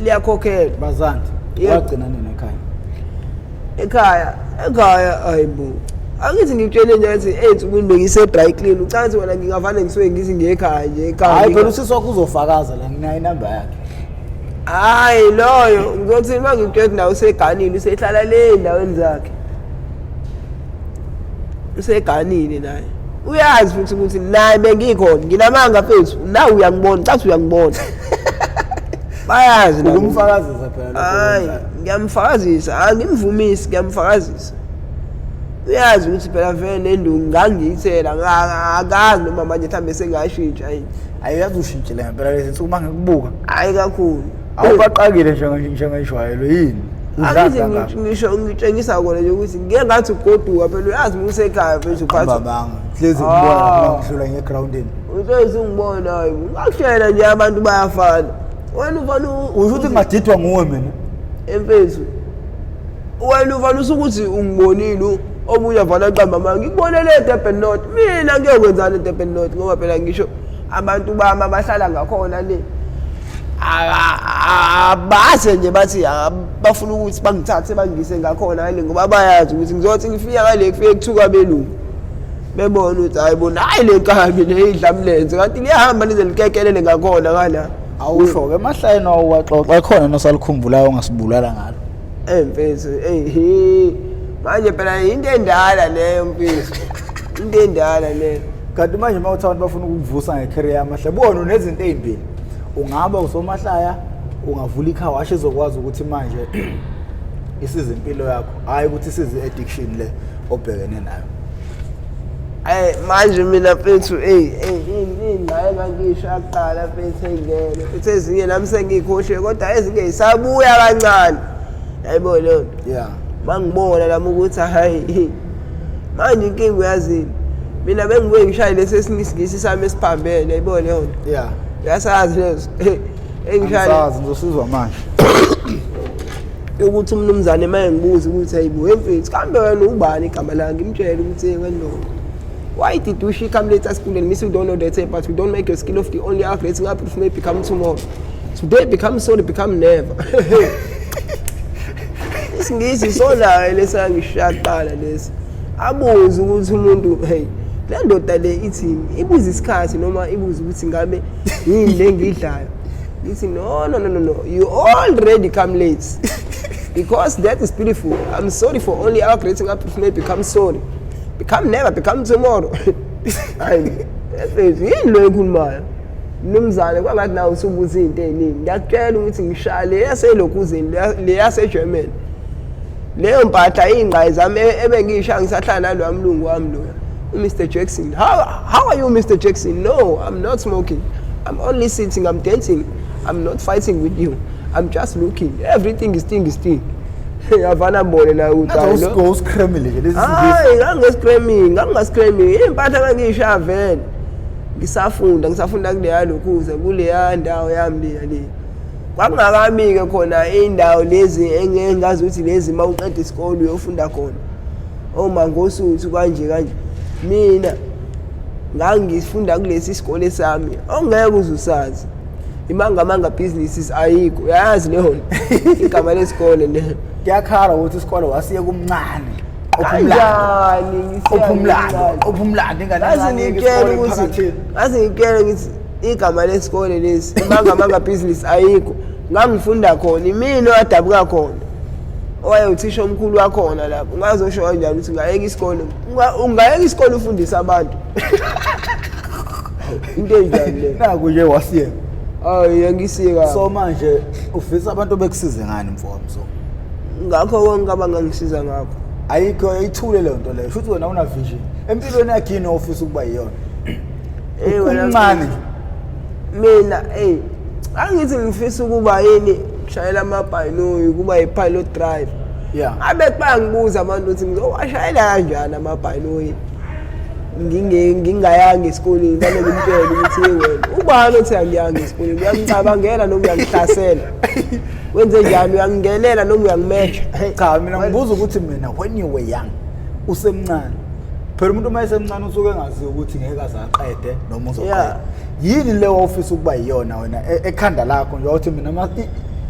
liyakhokhelwa. Bazandi, wagcina nini ekhaya? Ekhaya, ekhaya hayibo. Angithi ngikutshele nje ukuthi ey'nsukwini bengise dry clean. Ucathi wena ngingavane ngisuke ngithi ngiyekhaya nje ekhaya. Hayi phela usisi wakho uzofakaza la nginayo inamba yakhe. Hayi loyo ngizothi uma ngikutshela nawe useganile usehlala le endaweni zakhe. Useganile naye. Uyazi futhi ukuthi naye bengikhona nginamanga mfethu nawe uyangibona cathi uyangibona. Bayazi nabo. Ukumfakazisa phela lokho. Hayi ngiyamfakazisa, angimvumisi ngiyamfakazisa. Uyazi ukuthi phela vele nenduku ngangiyithela akazi noma manje mhlambe sengashintsha yini. Ayiyazi ushintshile ngempela lezi nsuku uma ngikubuka. Hayi kakhulu. Awubaqakile njengejwayelo yini? Angithi ngisho ngitshengisa kona nje ukuthi ngeke ngathi ugoduka phela uyazi uma usekhaya mfethu uphatha. Babanga. Hlezi ngibona uma ngihlula ngegroundini. Uhlezi ungibona hayi. Ngakutshela nje abantu bayafana. Wena ufana usho ukuthi ngadidwa nguwe mina. Emfethu. Wena ufana usukuthi ungibonile omunye avana aqamba amanga. Ngikubonele eDurban North. Mina ngiyokwenzani eDurban North ngoba phela ngisho abantu bami abahlala ngakhona le. Abase nje bathi bafuna ukuthi bangithathe bangise ngakhona ngale ngoba bayazi ukuthi ngizothi ngifika ngale kufike kuthuka belungu. Bebona ukuthi hayi bona hayi le nkabi le idla mlenze kanti liyahamba lize likekelele ngakhona ngala. Awusho ke emahlayeni wawaxoxa khona nosalikhumbulayo ongasibulala ngalo. Mfethu eh manje phela into endala leyo mfethu. Into endala leyo. Kanti manje uma uthi abantu bafuna ukukuvusa ngecareer yamahlaya, bona unezinto ezimbili. Ungaba usomahlaya, ungavula icar wash ezokwazi ukuthi manje isize impilo yakho, hayi ukuthi isize addiction le obhekene nayo. Manje mina mfethu ingxenye engangiyishaya kuqala mfethu ey'ngene futhi ezinye nami sengiy'khohliwe, kodwa ezinye yisabuya kancane, yayibona leyo nto. Bangibona lami ukuthi hayi, manje inkinga uyazini, mina bengibuye ngishaye lesi esinye isiNgisi sami esiphambene, yayibona leyo nto. Uyasazi leso engishaya? Angisazi, ngizosizwa manje. Ukuthi umnumzane uma engibuza ukuthi, hayibo mfethu, kambe wena ubani igama lakhe, ngimtshele ukuthi, hey wena, why did you she come later school and miss you don't know that, but we don't make your skill of the only upgrade up may become tomorrow, today become sorry, become never. IsiNgisi sona lesa ngishaya kuqala lesi. Abuze ukuthi umuntu, hey, le ndoda le ithini, ibuza isikhathi noma ibuza ukuthi ngabe yini le ngidlayo. Ngithi, no, no, no, no, no, you already come late because that is beautiful. I'm sorry for only our creating up may become sorry, become never, become tomorrow. Hayi mfethu, yini lo ekhulumayo mnumzane? Kwangathi nawe usubuza izinto ey'ningi. Ngiyakutshela ukuthi ngishaya le yaselokhuzeni, le yaseGerman, leyo mpahla, iy'ngqayi zami ebengiyishaya ngisahlala naloya mlungu wami loya, uMr Jackson. How are you, Mr Jackson? No, I'm not smoking, I'm only sitting, I'm dancing, I'm not fighting with you, I'm just looking. Everything is thing is thing. Yavana bone la ukuthi hayi lo. Usikremile nje lesi siNgisi. Hayi, ngangingascreaming, ngangingascreaming. Iy'mpahla ngangiyishaya vele ngisafunda, ngisafunda kuleya lokhuza, kuleya ndawo yami leya le. Kwakungakami-ke khona iy'ndawo lezi engazi ukuthi lezi uma uqeda isikole uyofunda khona oMangosuthu kanje kanje. Mina ngangifunda kulesi sikole sami ongeke uze usazi, iMangamanga Businesses. Ayikho, uyayazi leyo nto, igama lesikole le. Kuyakhala ukuthi isikole wasiye kumncane. Qopha umlando. Kanjani ngisiya Qopha umlando. ngimncane? Qopha umlando ingane Ngaze encane ngitshele isikole ukuthi emphakathini. Ngaze ngitshele ngithi igama lesikole lesi iMangamanga Business ayikho. Ngangifunda khona imina owadabuka khona, owayewuthisha omkhulu wakhona lapho. Ungazosho kanjani ukuthi ungayeka isikole? Ungayeka isikole ufundise abantu into enjani le? Naku nje wasiyeka. Ayi, angisiyeka. So manje ufisa abantu bekusize ngani, mfowami? So Ngakho konke abangangisiza ngakho. Ayikho, ithule leyo nto leyo. Shuthi wena una vision empilweni yakho, yini ofisa ukuba yiyona? Eh, wena. Umncane nje. Mina, ey, angithi ngifisa ukuba yini? Kushayela amabhanoyi, kuba yi-pilot driver. Abe bayangibuza abantu ukuthi ngizowashayela kanjani amabhanoyi ngingayanga esikoleni. Bane ngimtshele ukuthi, hey wena, ubani othi angiyanga esikoleni? Uyangicabangela noma uyangihlasela? Wenze njani, uyangingenela noma uyangimesha? Cha, mina ngibuza ukuthi mina, when you were young, usemncane phela, umuntu uma esemncane usuke engazi ukuthi ngeke aze aqede noma uzoqeda, yini le ofisa ukuba yiyona wena ekhanda lakho nje, uthi mina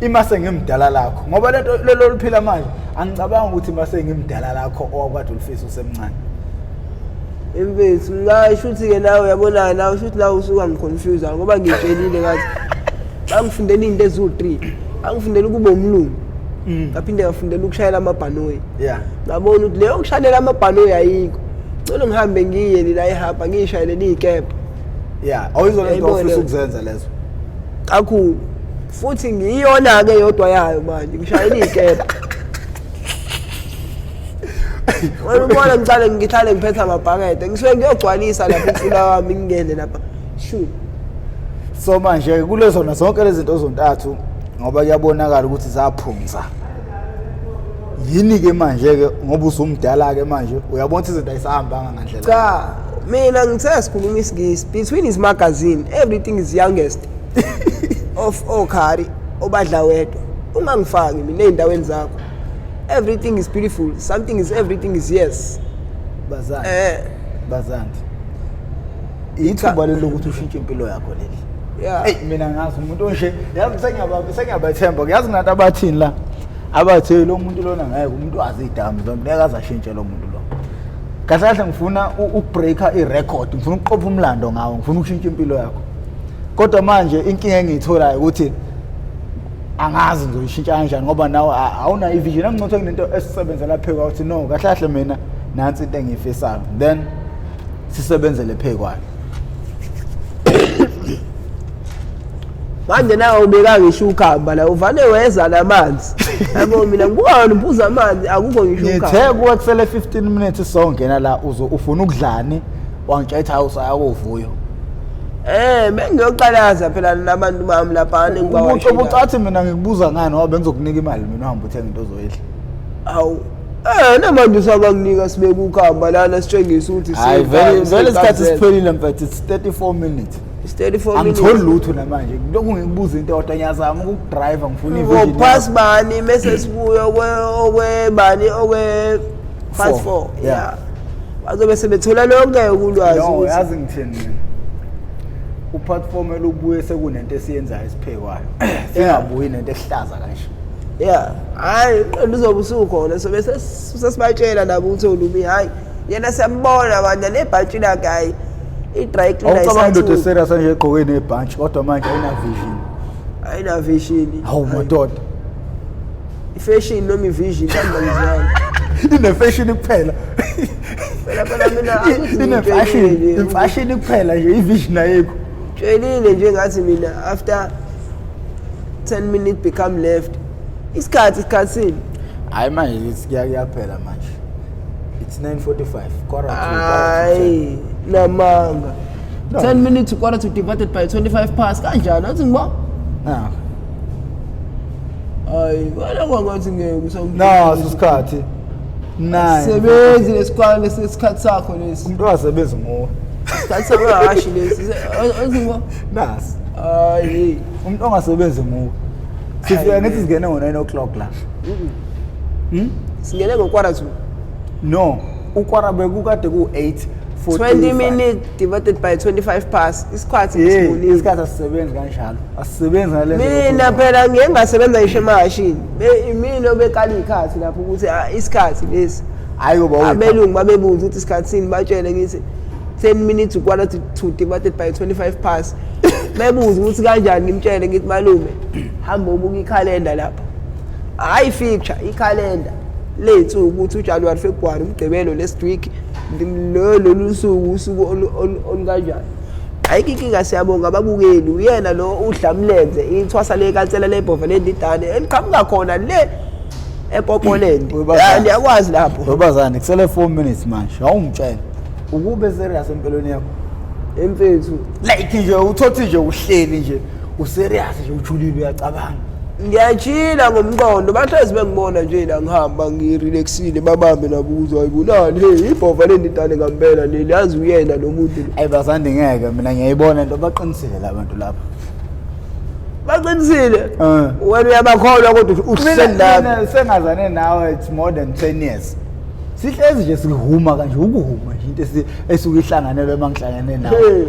ima sengimdala lakho? Ngoba lento lelo liphila manje, angicabanga ukuthi ima sengimdala lakho owakade ulifisa usemncane. Mfethu, ngasho ukuthi-ke nawe uyabona, nawe shuthi nawe usuka ngiconfuse, ngoba ngiyitshelile ngathi bangifundela iy'nto eziwu-three. Bangifundela ukuba umlungu, ngaphinde ngafundela ukushayela amabhanoyi. Ngabona ukuthi leyo kushayela amabhanoyi ayikho, cela ngihambe ngiye la ehamba ngiyishayelele iy'kebhe. Yeah, awuyizona into Yayibona ofisa leyo. ukuzenza lezo? Kakhulu futhi, ngiyona-ke yodwa yayo manje, ngishayela iy'kebhe. Wena ubona ngicale ngihlale ngiphethe amabhakede, ngisuke ngiyogcwalisa lapha umfula wami, ngingene lapha shu. So manje kulezona zonke lezi zinto zontathu, ngoba kuyabonakala ukuthi zaphumza, yini-ke manje-ke, ngoba usumdala-ke manje, uyabona ukuthi izinto ayisahambanga ngandlela? Cha, mina ngithe sikhuluma isiNgisi between his magazine, everything is youngest of okhari obadla wedwa. Ungangifaki mina ey'ndaweni zakho. Everything is beautiful, something is everything is yes. Bazandi, bazandi, ithuba leli lokuthi ushintshe impilo yakho leli. Eyi, mina ngazi umuntu onje, yazi sengiyabathemba. Yazi ngathi abathini la, abathi lo muntu lona ngeke umuntu wazi iy'dakamizwa, ngeke aze ashintshe lo muntu lo. Kahle kahle ngifuna ukubreaka i-record, ngifuna ukuqopha umlando ngawo, ngifuna ukushintsha impilo yakho. Kodwa manje inkinga engiyitholayo ukuthi angazi ngizoyishintsha kanjani, ngoba nawe awunayo i-vision. Angingcono kunento esisebenzela phezu kwayo ukuthi no, kahle kahle mina nansi into engiyifisayo, then sisebenzele phezu kwayo. Manje nawe ubeka ngisho ukhamba la, uvane weza namanzi, yabo. Mina ngibuka wena uphuza amanzi, akukho ngisho Ngithe ukhamba. kuwe kusele 15 minutes songena la, uzo ufuna ukudlani? Wangitshela ukuthi hawu, usaya kovuyo. Bengiyoqalaza phela nabantu bami laphana engibawashela. Ubucathi mina ngikubuza ngani ngoba bengizokunika imali mina uhambe uthenga into ozoyidla. Hawu. Namanje usabanginika sibeke ukhamba lana sitshengise ukuthi Hayi vele vele isikhathi siphelile mfethu, it's 34 minutes. It's 34 minutes. Angitholi lutho namanje. Lokhu ngikubuza into eyodwa, ngiyazama ukukudrive, ngifuna i-vision. Ngo-past bani mese sibuye okwe bani okwe past Four. 4. Yeah. Yeah. Bazobe sebethola lonke ulwazi No, ukuthi yazi ngithini mina. U-part 4 kumele ubuye sekunento esiyenzayo esiphekwayo. Singabuyi nento ehlaza kanje. Yeah. Hayi, uqondo uzobe usukhona so bese sesibatshela nabo ukuthi olumi hayi yena siyambona bandla nebhantshi lakhe hayi i-dry cleaner Awucabanga indoda isathuka. eserious nje egqoke nebhantshi kodwa manje ayina vision. Ayina vision. Hawu madoda. I-fashion noma i-vision mhlawumbe angizwanga. Ine fashion kuphela. Phela phela mina akuthi Ine fashion, ngitshelile nje. ifashion kuphela nje, i-vision ayikho. Tshelile nje ngathi mina after 10 minutes become left. Isikhathi isikhathini. Hayi manje kuyaphela manje. It's 9:45, quarter to. Hayi, namanga. No. 10 minutes to quarter to divided by 25 past kanjani athi ngiba? Ah. Hayi, wena kwangathi ngeke usawuthi. Naso isikhathi. 9. Sebenzi lesikhathi lesikhathi sakho lesi. Umuntu wasebenza nguwe. Isikhathi sakho hashi lesi. Athi ngiba? Nasi. Hayi. Umuntu ongasebenzi nguwe. Sifika ngithi singene ngo-9 o'clock la. Singene ngo quarter to. No, ukwara bekukade ku-8. 20 minutes divided by 25 past. Isikhathi Yeah, ngisibonile. isikhathi asisebenzi kanjalo. Asisebenzi ngale ndlela. Mina phela ngeke ngasebenza ngisho emahashini. Mina obekala ikhathi lapho ukuthi isikhathi lesi. Hayi kuba Abelungu babebuza ukuthi isikhathi sini, batshele ngithi 10 minutes to quarter to 2 divided by 25 past. Bebuza ukuthi kanjani, ngimtshele ngithi malume hamba ubuka ikhalenda lapha. Hayi fixture ikhalenda lethu ukuthi uJanuary, February, uMgqibelo next week lolu suku usuku olukanjani. Ayikho inkinga, siyabonga ababukeli. Uyena lo udlamlenze ithwasa lekansela lebhova lendidane eliqhamuka khona le ePopoland. Webazana. Niyakwazi lapho. Webazane, kusele 4 minutes manje. Awungitshela. Ukube serious empilweni yakho. Emfethu. Like nje uthothi nje uhleli nje userious nje ujulile uyacabanga. Ngiyachila ngomqondo, bahlezi bengibona nje la ngihamba ngirelaxile, babambe nabuzo ayibulali hey ibhova lendidane ngempela leli, yazi uyena lo muntu lo. Ayi bazandi ngeke mina ngiyayibona into, baqinisile labantu lapha. Baqinisile. Eh. Wena uyabakholwa kodwa uhleli lapha. Mina sengazane nawe it's more than 10 years. Sihlezi nje sihuma kanje, ukuhuma nje into esuke ihlanganelwe mangihlangene nawe.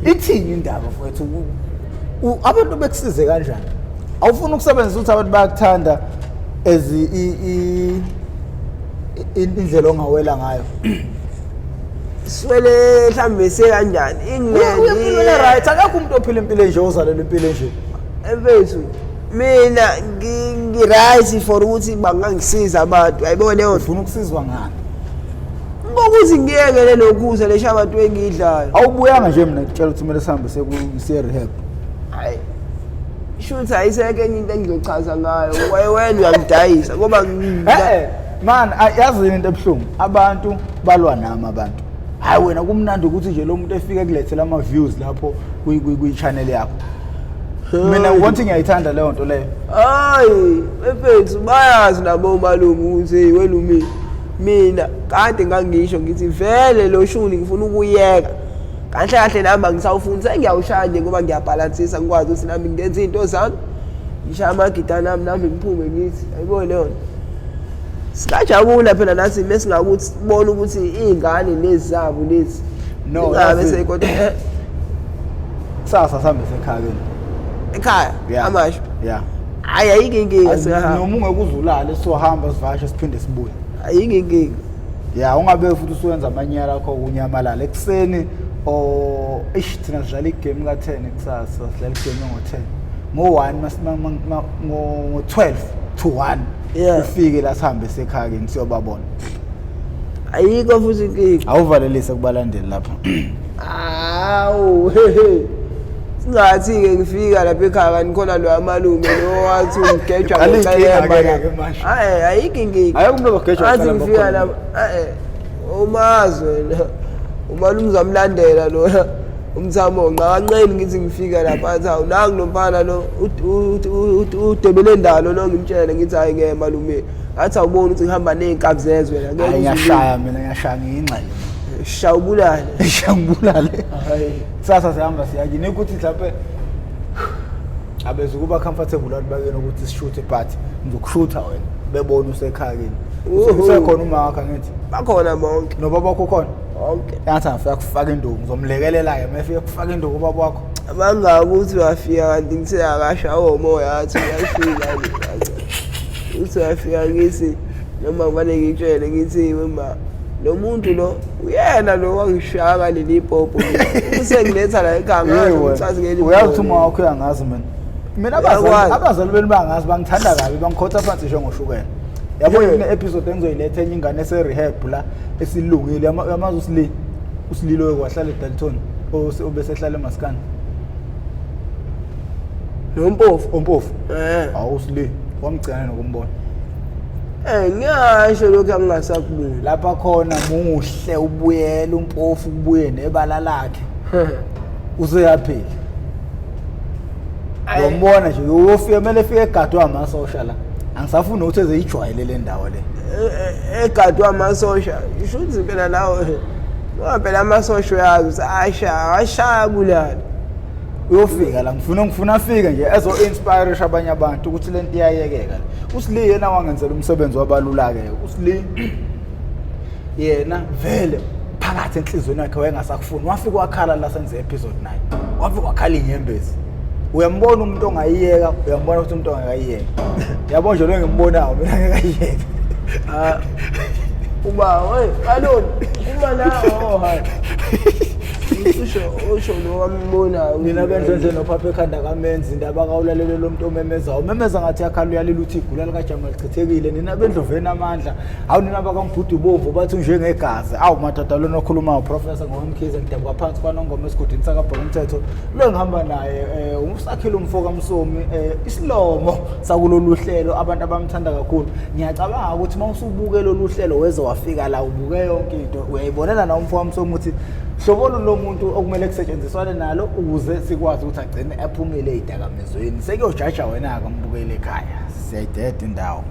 Ithini indaba mfowethu? Abantu bekusize kanjani? Awufuni ukusebenzisa ukuthi abantu bayakuthanda as indlela ongawela ngayo. Swele mhlambe sekanjani? England. Uyaphila right, akekho umuntu ophila impilo nje ozalelwa impilo nje. Mfethu, mina ngi-right for ukuthi bangangisiza abantu. Ayibona leyo nto. Ufuna ukusizwa ngani? Ngokuthi ngiyekele lokhuza lesha abantu engidlayo. Awubuyanga nje mina ngikutshela ukuthi kumele sihambe siye rehab. Hayi. Shuthi ayisekho enye into engizochaza ngayo. Wena uyangidayisa ngoba Man, yazi into ebuhlungu. Abantu balwa nami abantu. Hayi wena kumnandi ukuthi nje lo muntu efike kulethela ama views lapho kwi channel yakho. Mina wonke ngiyayithanda leyo nto leyo. Hayi, mfethu bayazi nabo malume ukuthi hey welumi mina kade ngangisho ngithi vele lo shuni ngifuna ukuyeka. Kahle kahle nami angisawufuni, sengiyawushaya nje ngoba ngiyabhalansisa ngikwazi ukuthi nami ngenze izinto zami. Ngishaya amagita nami ngiphume ngithi ayibone leyo nto. Singajabula phela nathi mesingakuthi sibone ukuthi iy'ngane lezi zabo lezi. No, Ingabe yazi- seyikodwa Kusasa sihambe sekhaya kini. ekhaya amasho. Yeah. Hayi ayikho inkinga siyahamba. Noma ungeke uze ulale sizohamba sivakashe siphinde sibuye. Ayikho inkinga. Ya ungabe futhi usuwenza amanyala akho kunyamalala ekuseni o ish thina sidlala igame ka-10 kusasa, sidlala igame ngo-10 ngo-1 ngo-12 to 1 Yeah. ufike la sihambe sekhaya kini siyobabona. Ayikho futhi inkinga. Awuvalelise kubalandeli lapha. Awu hehe. Singathi-ke ngifika lapha ekhaya kanti khona lo malume lo wathi ungigejwa Ayikho inkinga ngocelemba ke ke manje. Hayi ayikho inkinga. Ayikho umuntu ozogejwa Athi ngocelemba ngifika khona. lapha eh umazi wena. Umalume uzamlandela lo. Umthamo nqakanqeni ngithi ngifika lapha athi hawu nangu lo mfana lo udebele ndalo lo ngimtshele ngithi hayi ngeke malume. Athi awuboni ukuthi ngihamba ney'nkabi zezwe la. Hayi ngiyashaya mina ngiyashaya ngiyingxele. Shaya ubulale. Shaya ngibulale. Hayi. Kusasa sihamba siya kini ukuthi mhlawumbe abeze ukuba comfortable abantu bakini ukuthi sishuthe but ngizokushutha wena bebona usekhaya kini. Usekhona uma wakho angithi? Bakhona bonke. Nobaba wakho ukhona? Bonke. Yathi angifika kufaka induku ngizomlekelela-ke uma efika kufaka induku ubaba wakho. Abangaka ukuthi wafika kanti ngithe akashawa umoya athi uyafika uthi wafika ngithi noma kufanele ngitshele ngithi wema lo muntu lo uyena lo wangishaya ngaleli popo usengiletha la ekhaya ngazi ngeli uyazi ukuthi uma wakho uyangazi mina mina abazali abazali benu bangazi bangithanda kabi bangikhotha phansi njengoshukela yabo yini episode engizoyiletha enye ingane ese rehab la esilungile uyamazi usili usililo wahlala eDalton obesehlala eMaskani nompofu ompofu eh awusili wamgcina nokumbona Eh ngiyasho lokhu angingasakuboni. Lapha khona muhle ubuyela umpofu kubuye nebala lakhe. Useyaphila. Ngombona nje uyofika kumele efike egadwe amasosha la. Angisafuni ukuthi ezeyijwayele le ndawo le. Egadwe amasosha. Isho ukuthi phela lawo ngoba phela amasosha uyazi ukuthi ashaya ashaya bulala. Uyofika la ngifuna ngifuna afike nje ezo inspire abanye abantu ukuthi lento iyayekeka. USli yena wangenzela umsebenzi wabalula ke. USli yena vele phakathi enhlizweni yakhe wayengasakufuni. Wafika wakhala la senze episode 9. Wafika wakhala inyembezi. Uyambona umuntu ongayiyeka, uyambona ukuthi umuntu ongakayiyeka. Yabo nje lo ngimbonayo mina ngekayiyeka. Ah. Uba, hey, alone. Uma nawo hayi. Usho usho lo wambonayo. Nina bendlondle nophapha ekhanda kamenzi indaba kawulalele lo muntu omemezayo. Umemeza ngathi yakhala uyalila uthi igula likaJama lichithekile. Nina bendloveni amandla. Awu nina bakaMbhudu bomvu bathi unjengegazi. Awu madoda lona okhulumayo Professor ngoMkhize ngidabuka phansi kwaNongoma esigodini sakaBhekumthetho. Lo ngihamba naye usakhile umfo kaMsomi isilomo sakulolu hlelo abantu abamthanda kakhulu. Ngiyacabanga ukuthi uma usubuke lolu hlelo weze wafika la ubuke yonke into uyayibonela na umfo kaMsomi ukuthi hlobo lo muntu okumele kusetshenziswane nalo ukuze sikwazi ukuthi agcine aphumile ey'dakamizweni. Sekuyojaja wena-ke mbukeli ekhaya. Siyayideda indawo.